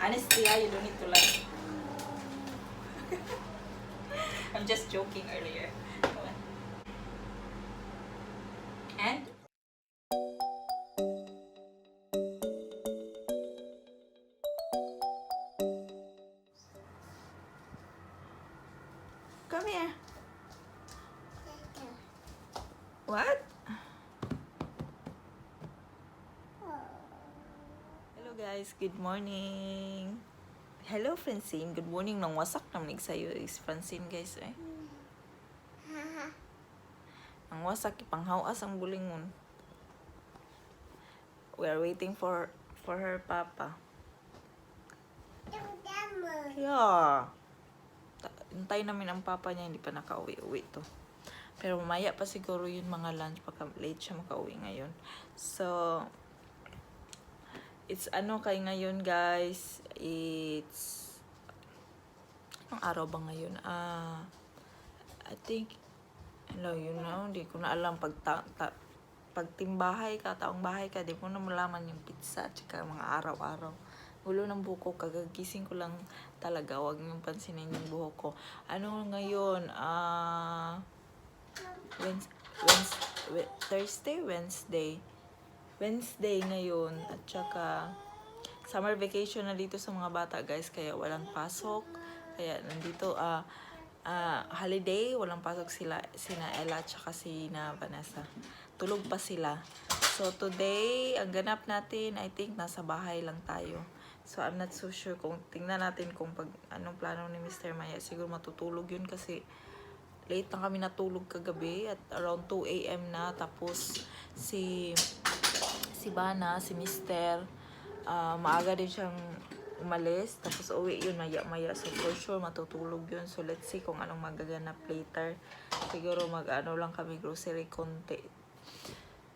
Honestly, you don't need to like. I'm just joking earlier. Come on. And come here. What? Hello guys, good morning. Hello Francine, good morning. Nang wasak naman sa'yo is Francine guys eh. Ang wasak, ipanghawas ang bulingon. We are waiting for her papa. Yeah. Hintay namin ang papa niya, hindi pa nakauwi-uwi to. Pero mamaya pa siguro yun mga lunch, pagka late siya makauwi ngayon. So, it's ano kay ngayon guys, it's anong araw ba ngayon? I think yun na, hindi ko na alam pag timbahay ka, taong bahay ka, di mo na malaman yung pizza at saka mga araw-araw. Gulo ng buhok ko, kagagising ko lang talaga, wag niyong pansinin yung buhok ko. Ano ngayon? Wednesday ngayon, at saka summer vacation na dito sa mga bata guys, kaya walang pasok, kaya nandito holiday, walang pasok sina Ella at saka sina Vanessa, tulog pa sila. So today ang ganap natin, I think nasa bahay lang tayo. So I'm not so sure kung tingnan natin kung anong plano ni Mr. Maya. Siguro matutulog yun kasi late na kami natulog kagabi at around 2 AM na. Tapos si Bana, si Mr. Maaga din siyang umalis. Tapos uwi yun maya-maya. So for sure matutulog yun. So let's see kung anong magaganap later. Siguro mag-ano lang kami, grocery konti.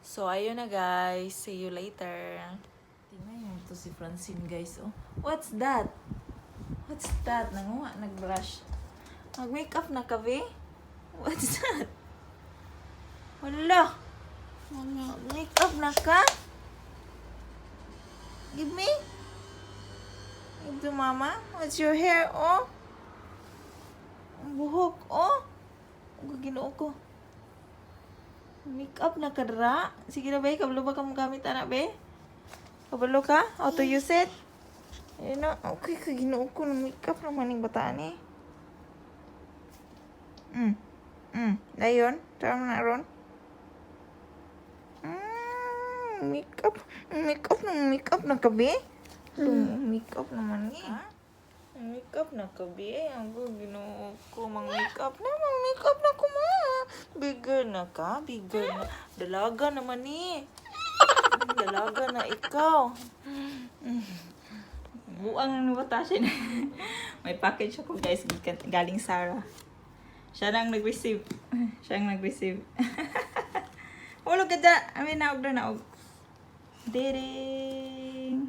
So ayun na guys. See you later. Tingnan yun to si Francine guys. Oh. What's that? What's that? Nanguha, nag-brush. Mag-makeup na ka, be? What's that? Wala. Makeup na ka? Give me? Give to mama? What's your hair, oh? Ang buhok, oh? Ang ginoo ko. Makeup na ka, dra? Sige na, be? Kabalo ba ka mong gamit, anak, be? Kabalo ka? How to use it? Ayun na. Okay, kaginoo ko ng makeup naman yung bataan, eh. Dayon, tara mo na ron. Makeup na kabi. Makeup naman eh. Makeup na kabi. Ang ginoo ko mang makeup na ko ma. Bigger na ka, bigger na. Dalaga naman eh. Dalaga na ikaw. Buang ang nabatasin. May package ako guys, galing Sarah. Siya nang nag-receive. Ulo gada. Amin, naog na naog. Ding.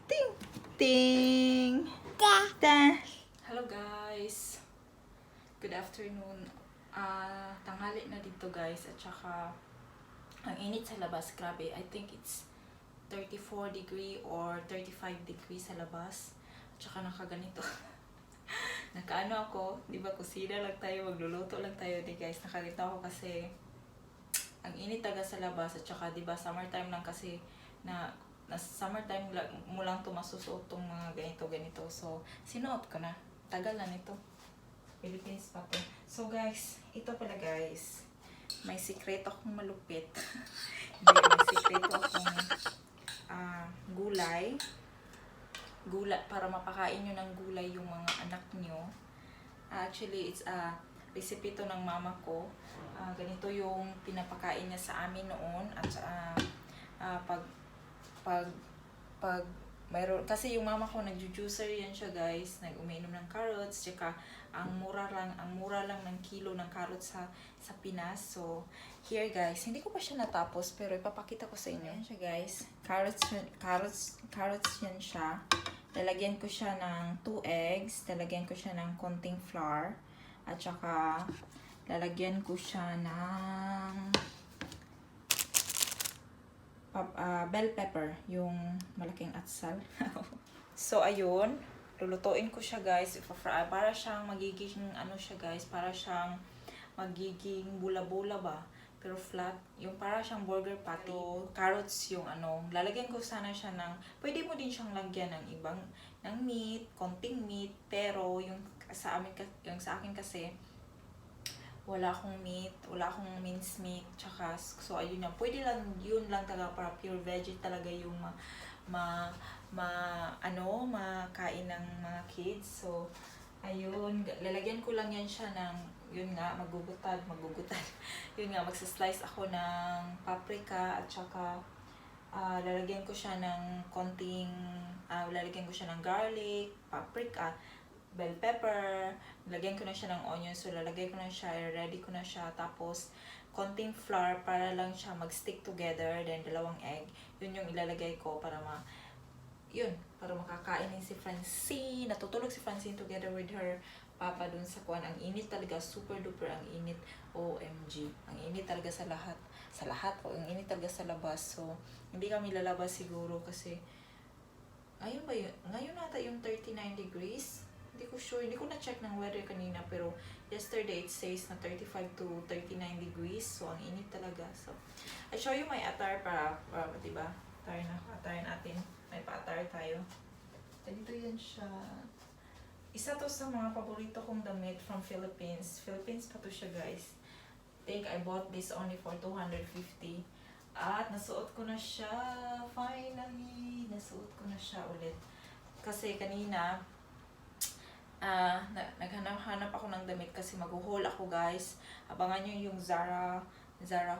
Ting. Ting. Ta. Hello guys. Good afternoon. Tanghali na dito guys. At saka, ang init sa labas. Grabe. I think it's 34 degree or 35 degree sa labas. At saka nakaganito. Nakaano ako, di ba kusina lang tayo, magluluto lang tayo di guys. Nakalito ako kasi ang init taga sa labas at saka di ba summertime lang kasi na summertime mo lang to masusuot tong mga ganito. So sinuot ko na. Tagal na nito. Philippines pa to. So guys, ito pala guys. May sikreto akong malupit. Hindi, may sikreto akong gulay para mapakain nyo ng gulay yung mga anak nyo. Actually, it's a recipe to ng mama ko. Ganito yung pinapakain niya sa amin noon. At pag mayroon, kasi yung mama ko nagjujuicer yan siya guys. Nag-uminom ng carrots. Tsaka ang mura lang ng kilo ng carrots sa Pinas. So, here guys, hindi ko pa siya natapos pero ipapakita ko sa inyo. Yan siya guys. Carrots yan siya. Lalagyan ko siya ng 2 eggs. Lalagyan ko siya ng konting flour. At saka, lalagyan ko siya ng bell pepper, yung malaking atsal. So, ayun. Lulutuin ko siya, guys. Para siyang magiging, ano siya, guys, para siyang magiging bula-bula ba? Pero flat. Yung para siyang burger patty. Pero carrots yung ano. Lalagyan ko sana siya ng, pwede mo din siyang lagyan ng ibang, ng meat, konting meat. Pero yung sa akin kasi, wala akong meat, wala akong minced meat, tsaka, so ayun yan. Pwede lang, yun lang talaga para pure veggie talaga yung makain ng mga kids. So, ayun, lalagyan ko lang yan siya ng, yun nga, magugutad. Yun nga, magsaslice ako ng paprika at saka lalagyan ko siya ng konting, lalagyan ko siya ng garlic, paprika, bell pepper, lagyan ko na siya ng onion, so lalagay ko na siya, ready ko na siya, tapos konting flour para lang siya mag-stick together, then 2 egg, yun yung ilalagay ko para para makakain din si Francine, natutulog si Francine together with her papa dun sa kuwan. Ang init talaga, super duper ang init, OMG, ang init talaga sa lahat, ang init talaga sa labas, so hindi kami lalabas siguro kasi, ayun ba yun, ngayon nata yung 39 degrees, hindi ko sure, hindi ko na-check ng weather kanina, pero yesterday it says na 35 to 39 degrees, so ang init talaga. So, I show you my attire para diba, attire natin, may pa-attire tayo. Dito yan siya. Isa to sa mga paborito kong damit from Philippines. Philippines pa to siya, guys. I think I bought this only for 250. At nasuot ko na siya, finally, nasuot ko na siya ulit. Kasi kanina, naghanap ako ng damit kasi mag-haul ako, guys. Abangan nyo yung Zara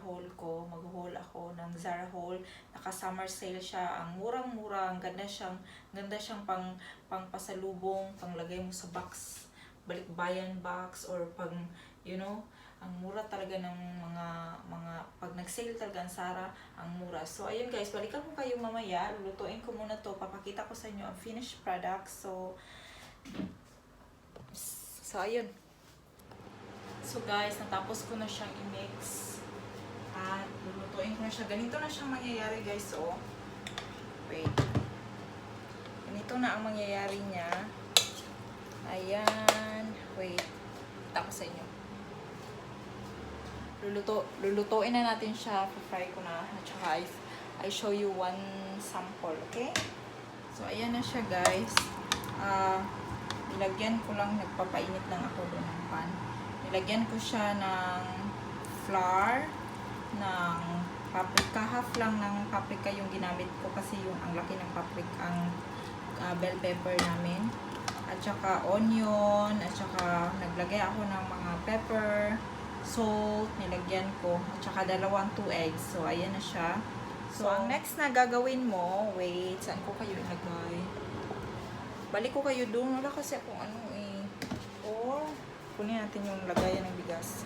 haul ko. Mag-haul ako ng Zara haul. Naka-summer sale siya. Ang murang-mura. Ang ganda siyang pang pasalubong. Panglagay mo sa box. Balikbayan box. Or pang, you know, ang mura talaga ng mga pag nag-sale talaga ang Zara, ang mura. So, ayun guys. Balikan ko kayo mamaya. Lulutuin ko muna to. Papakita ko sa inyo ang finished product. So, ayun. So guys, natapos ko na siyang i-mix. At lulutuin ko na siya. Ganito na siyang mangyayari, guys. So, wait. Ganito na ang mangyayari niya. Ayan. Wait. Kita ko sa inyo. Lulutuin na natin siya. Fry ko na. At saka I show you one sample. Okay? So, ayan na siya, guys. Nilagyan ko lang, nagpapainit lang ako doon ng pan. Nilagyan ko siya ng flour, ng paprika, half lang ng paprika yung ginamit ko kasi yung ang laki ng paprika, ang bell pepper namin. At saka onion, at saka naglagay ako ng mga pepper, salt, nilagyan ko. At saka 2 eggs. So, ayan na siya. So, ang next na gagawin mo, wait, saan ko kayo ilagay? Balik ko kayo doon. Wala kasi akong ano eh. Or, kunin natin yung lagayan ng bigas.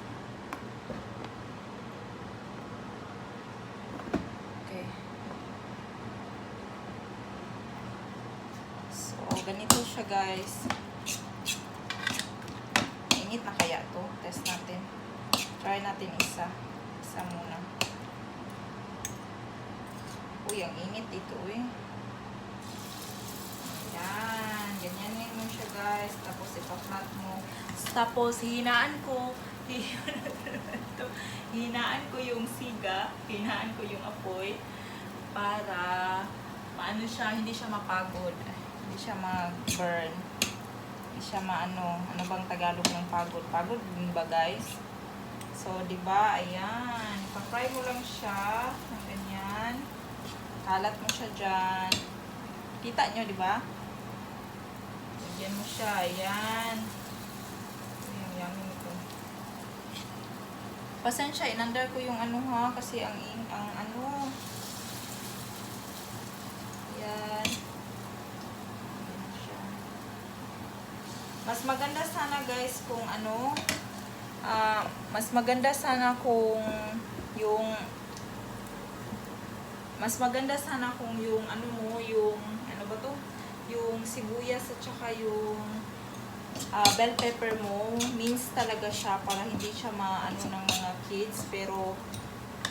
Okay. So, ganito siya, guys. Mainit na kaya to. Test natin. Try natin isa. Isa muna. Uy, ang init dito eh. Yan. Ganyanin mo siya, guys. Tapos ipa-flat mo. Tapos hinaan ko. Hinaan ko yung siga. Hinaan ko yung apoy. Para paano siya, hindi siya mapagod. Hindi siya mag-burn. Hindi siya maano. Ano bang Tagalog ng pagod? Pagod din ba, guys? So, diba? Ayan. Ipa-fry mo lang siya. Ganyan. Kalat mo siya dyan. Kita nyo, diba? Lagyan mo siya. Ayan. Ayan, yummy nito. Pasensya, inandar ko yung ano ha. Kasi ang ano. Ayan. Ayan siya. Mas maganda sana guys kung ano. Mas maganda sana kung yung ano mo, yung ano ba to? Yung sibuyas at saka yung bell pepper mo, mince talaga siya para hindi siya maano ng mga kids. Pero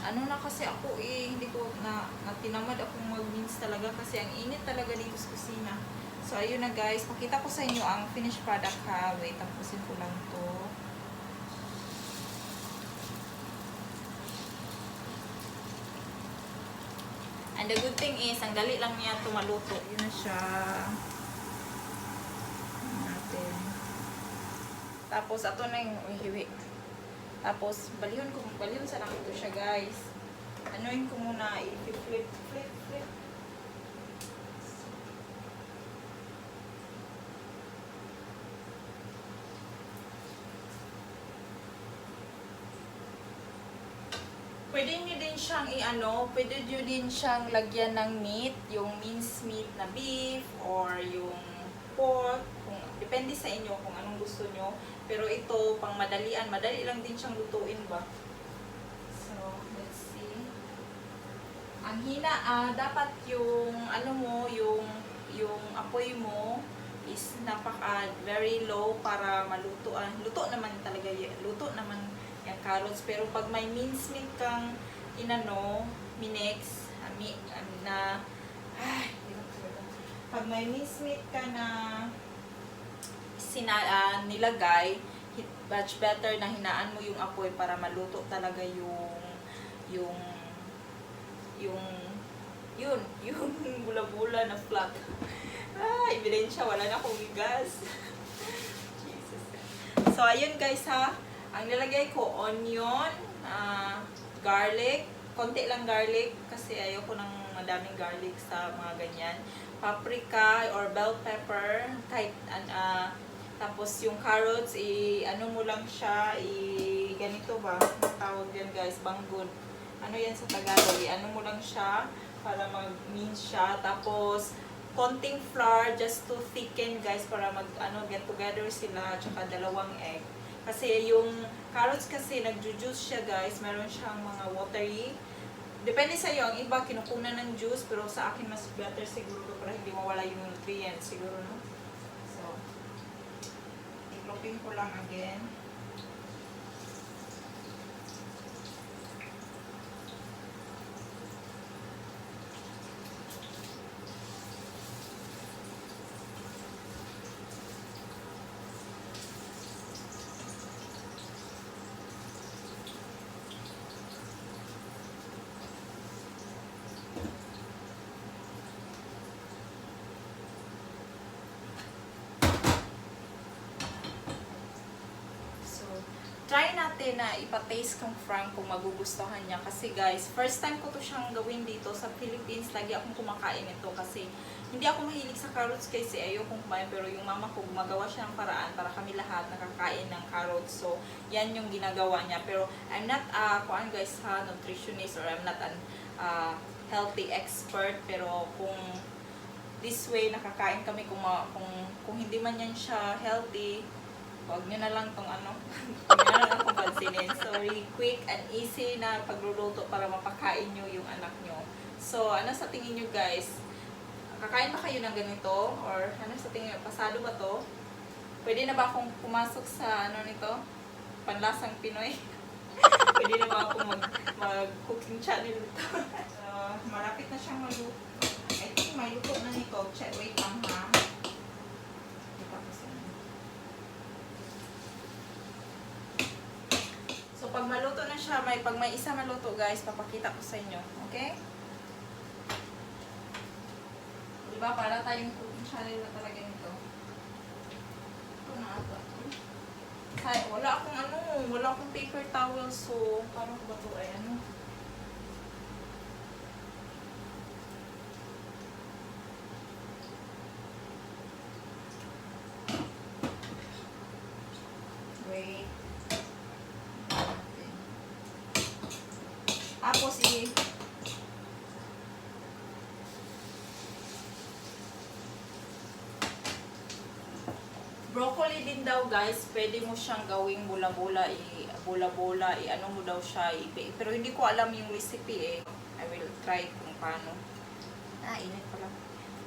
ano na kasi ako hindi ko tinamad akong mag-mince talaga kasi ang init talaga dito sa kusina. So, ayun na guys. Pakita ko sa inyo ang finished product ha. Wait, tapusin ko lang to. And the good thing is, ang dali lang niya tumaluto. Yun na siya. Natin. Tapos, ato na yung hiwi. Tapos, balihon sa lang ito siya, guys. Anuin ko muna, i-flip. Pwede nyo din siyang pwede nyo din siyang lagyan ng meat, yung minced meat na beef, or yung pork, depende sa inyo kung anong gusto nyo. Pero ito, pang madali lang din siyang lutuin ba. So, let's see. Ang dapat yung, yung apoy mo is very low para maluto. Luto naman talaga, luto naman yung carrots. Pero pag may minced meat kang pag may minced meat ka na nilagay, much better na hinaan mo yung apoy para maluto talaga yung bula-bula na flat. Ebidensya, wala na akong gas. Jesus. So, ayun guys ha. Ang nilagay ko, onion, garlic, konti lang garlic kasi ayoko ng madaming garlic sa mga ganyan. Paprika or bell pepper, kahit tapos yung carrots, mo lang siya, ganito ba? Ang tawag yan guys, banggod. Ano yan sa Tagalog? Mo lang siya para mag-mince siya. Tapos, konting flour just to thicken guys para get together sila, tsaka 2 egg. Kasi yung carrots kasi nagjujuice siya guys, meron siyang mga watery. Depende sa iyo, ang iba kinukunan ng juice, pero sa akin mas better siguro para hindi mawala yung nutrients siguro, no? So, i-clopin ko lang again. Try natin na ipa-taste kung Frank kung magugustuhan niya. Kasi guys, first time ko to siyang gawin dito sa Philippines. Lagi akong kumakain ito kasi hindi ako mahilig sa carrots kasi ayokong kumain. Pero yung mama ko gumagawa siya ng paraan para kami lahat nakakain ng carrots. So, yan yung ginagawa niya. Pero I'm not guys nutritionist, or I'm not an healthy expert. Pero kung this way nakakain kami, kung hindi man yan siya healthy, huwag nyo na lang itong huwag nyo na lang akong pansinin. So, really quick and easy na pagluluto para mapakain nyo yung anak nyo. So, ano sa tingin nyo guys? Kakain ba kayo ng ganito? Or ano sa tingin nyo? Pasado ba to? Pwede na ba akong pumasok sa nito? Panlasang Pinoy? Pwede na ba akong mag-cooking channel nito? So, malapit na siyang maluto. I think may luto na nito. Wait lang ha. So, pag maluto na siya, pag may isa maluto guys, papakita ko sa inyo. Okay? Diba? Para tayong cooking channel na talaga nito. Ito na ata. Wala akong paper towel. So, paano ba ito ay Wait. Tapos broccoli din daw guys, pwede mo siyang gawing bola-bola, mo daw siya, pero hindi ko alam yung recipe I will try kung paano. Init pala.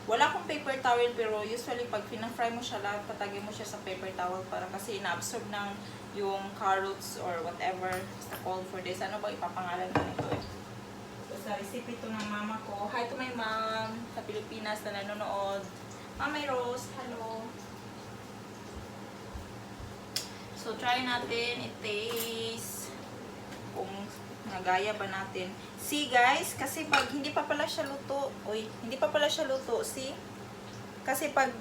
Wala akong paper towel, pero usually pag pina-fry mo siya, patagin mo siya sa paper towel para kasi na-absorb ng yung carrots or whatever, basta called for this. Ano ba ipapangalan ko nito na recipe ito ng mama ko. Hi to my mom sa Pilipinas na nanonood. Mamay Rose, hello. So, try natin. It tastes kung nagaya ba natin. See guys, kasi pag hindi pa pala siya luto, hindi pa pala siya luto, see? Kasi pag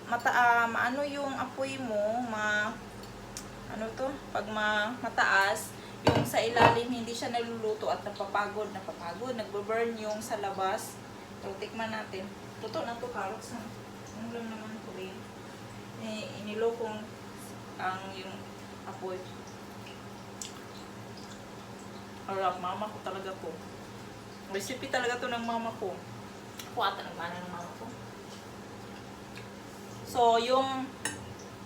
maano yung apoy mo, pag mataas, yung sa ilalim hindi siya naluluto at napapagod, nagbo-burn yung sa labas. So, tikman natin. Luto na to, carrots na. Ano lang naman ko eh. Inilo kong yung apoy. Harap, mama ko talaga po. Recipe talaga to ng mama ko. Ako ata nagmana ng mama ko. So, yung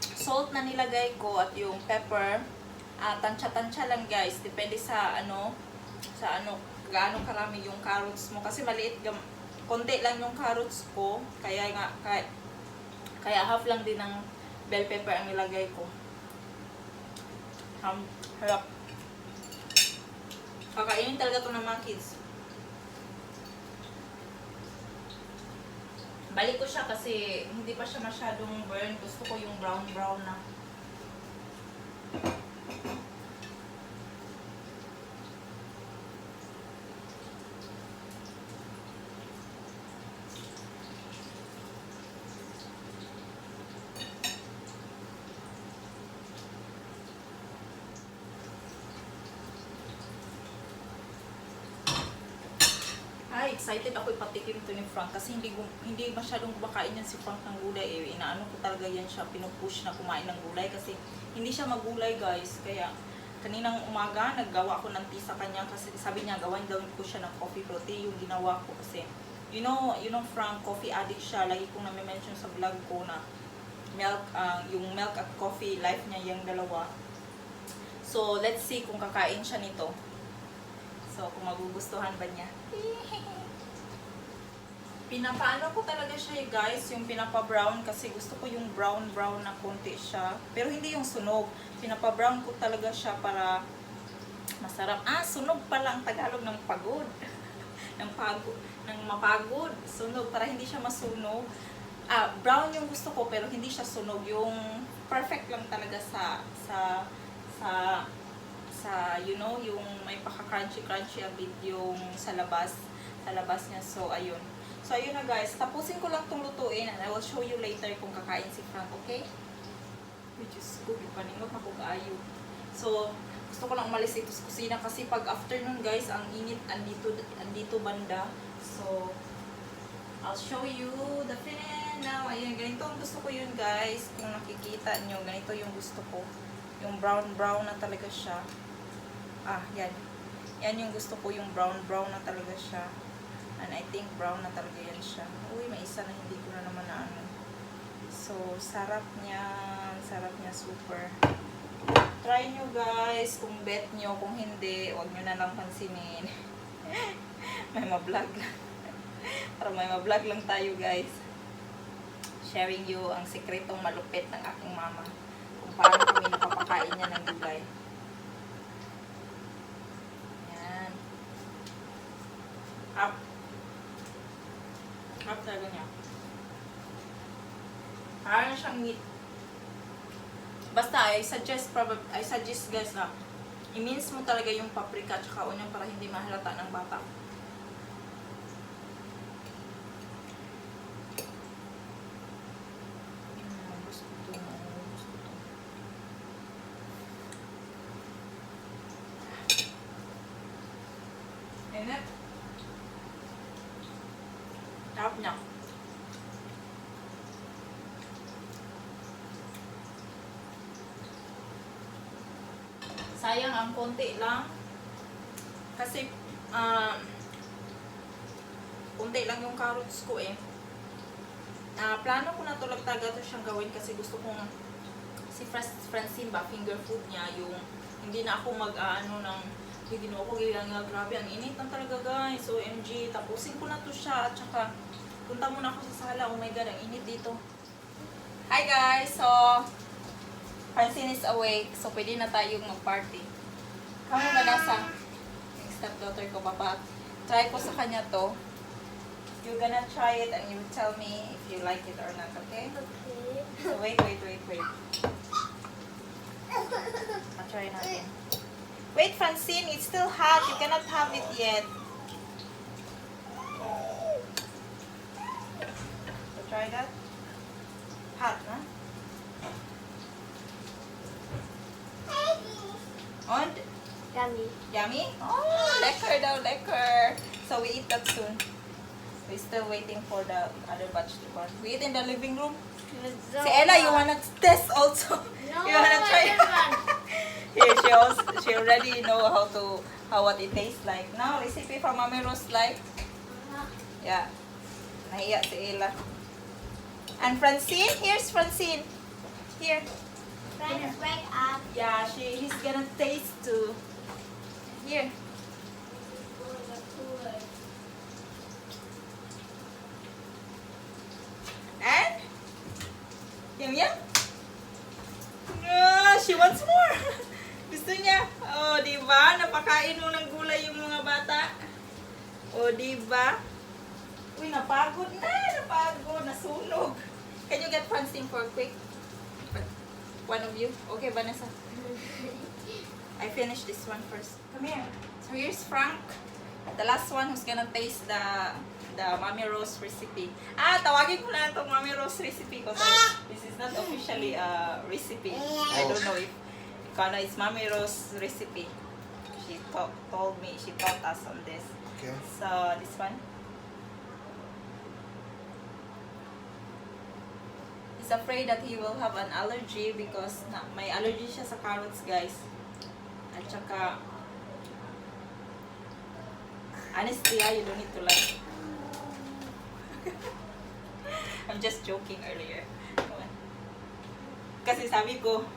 salt na nilagay ko at yung pepper, tansya-tansya lang guys. Depende sa gaano karami yung carrots mo. Kasi maliit, konti lang yung carrots ko. Kaya half lang din ng bell pepper ang nilagay ko. Harap. Kakainin talaga to ng mga kids. Balik ko siya kasi hindi pa siya masyadong burn. Gusto ko yung brown na. Excited ako ipatikim to ni Frank kasi hindi masyadong kumakain yan si Frank ng gulay eh. Inaano ko talaga yan siya, pinupush na kumain ng gulay kasi hindi siya magulay guys. Kaya kaninang umaga naggawa ko ng tea sa kanya kasi sabi niya gawin ko siya ng coffee pro tea yung ginawa ko kasi you know Frank, coffee addict siya. Lagi kong na-mention sa vlog ko na yung milk at coffee life niya yung dalawa. So let's see kung kakain siya nito. So kung magugustuhan ba niya. Pinapaano ko talaga siya guys, yung pinapa-brown kasi gusto ko yung brown na konti siya. Pero hindi yung sunog. Pinapa-brown ko talaga siya para masarap. Sunog pala ang Tagalog ng pagod. ng mapagod. Sunog para hindi siya masunog. Brown yung gusto ko pero hindi siya sunog. Yung perfect lang talaga sa yung may paka-crunchy a bit yung sa labas niya. So ayun. So, ayun na guys. Tapusin ko lang itong lutuin and I will show you later kung kakain si Frank, okay? Which is good. Paningot na kung kaayo. So, gusto ko lang umalis ito sa kusina kasi pag afternoon guys, ang init andito banda. So, I'll show you the finish now. Ayun, ganito ang gusto ko yun guys. Kung nakikita nyo, ganito yung gusto ko. Yung brown na talaga siya. Yan. Yan yung gusto ko, yung brown na talaga siya. And I think brown na talaga yan siya. Uy, may isa na hindi ko na naman na ano. So, sarap niya super. Try nyo guys, kung bet nyo, kung hindi, huwag nyo na lang pansinin. May ma-vlog lang. Para may ma-vlog lang tayo guys. Sharing you ang sikretong malupit ng aking mama. Kung paano kami napapakain niya ng gulay. Yan. Up talaga niya. Parang siyang meat. Basta, I suggest guys na i-mince mo talaga yung paprika at saka onion para hindi mahalata ng bata. Gusto to. Init. Sarap niya. Sayang ang konti lang. Kasi, konti lang yung carrots ko eh. Plano ko na talaga ito siyang gawin kasi gusto kong si Francine ba, finger food niya, yung hindi na ako ng ginawa ko nga, grabe, ang init lang talaga guys. So, OMG, tapusin ko na to siya. At saka, punta muna ako sa sala. Oh my god, ang init dito. Hi guys! So, Francine is awake. So, pwede na tayong mag-party. Kami ba nasa? Yung stepdaughter ko, Try ko sa kanya to. You're gonna try it and you will tell me if you like it or not, okay? Okay. So wait. I'll try natin. Wait, Francine, it's still hot. You cannot have it yet. So try that. Hot, huh? On? Yummy. Yummy? Oh, lekker daw, lekker. So we eat that soon. We're still waiting for the other batch to burn. We eat in the living room. So Si Ella, you wanna test also? No, You wanna try? I don't want. Yeah, she already know what it tastes like. Now, recipe from Mami Rose like. Yeah. Nahiya si Ella. And Francine, here's Francine. Here. Friends, wake up. Yeah, he's gonna taste too. Here. And? Yum. She wants more. Gusto niya. Oh, di ba? Napakain mo ng gulay yung mga bata. Oh, di ba? Uy, napagod na. Nasunog. Can you get Francine for quick? One of you? Okay, Vanessa. I finished this one first. Come here. So here's Frank. The last one who's gonna taste the Mami Rose recipe. Tawagin ko na itong Mami Rose recipe because this is not officially a recipe. I don't know if it's Mami Rose recipe. She told me, she taught us on this. Okay. So this one. He's afraid that he will have an allergy because may allergy siya sa carrots, guys. At saka, honestly, you don't need to like. I'm just joking earlier. Kasi sabi ko.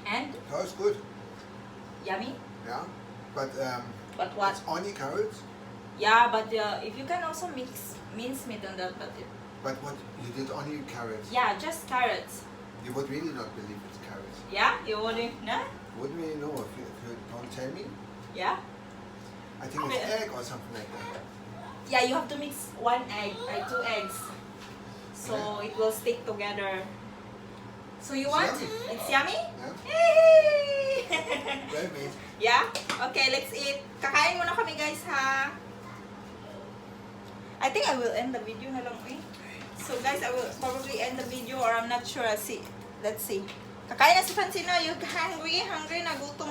And? Oh, it's good. Yummy? Yeah. But But what? it's only carrots. Yeah, but if you can also mix mince meat on that, But what you did only carrots. yeah, just carrots. You would really not believe it's carrots. Yeah, you wouldn't, no? Wouldn't really know if you don't tell me. Yeah. I think it's egg or something like that. Yeah, you have to mix 1 egg or 2 eggs, so it will stick together. So you want? Yummy. It's yummy? Yeah. Yay! Very nice. Yeah? Okay, let's eat. Kakain muna kami, guys, ha? I think I will end the video na lang, eh. So, guys, I will probably end the video or I'm not sure. Let's see. Kakain na si Francina. You hungry? Hungry? Nagutom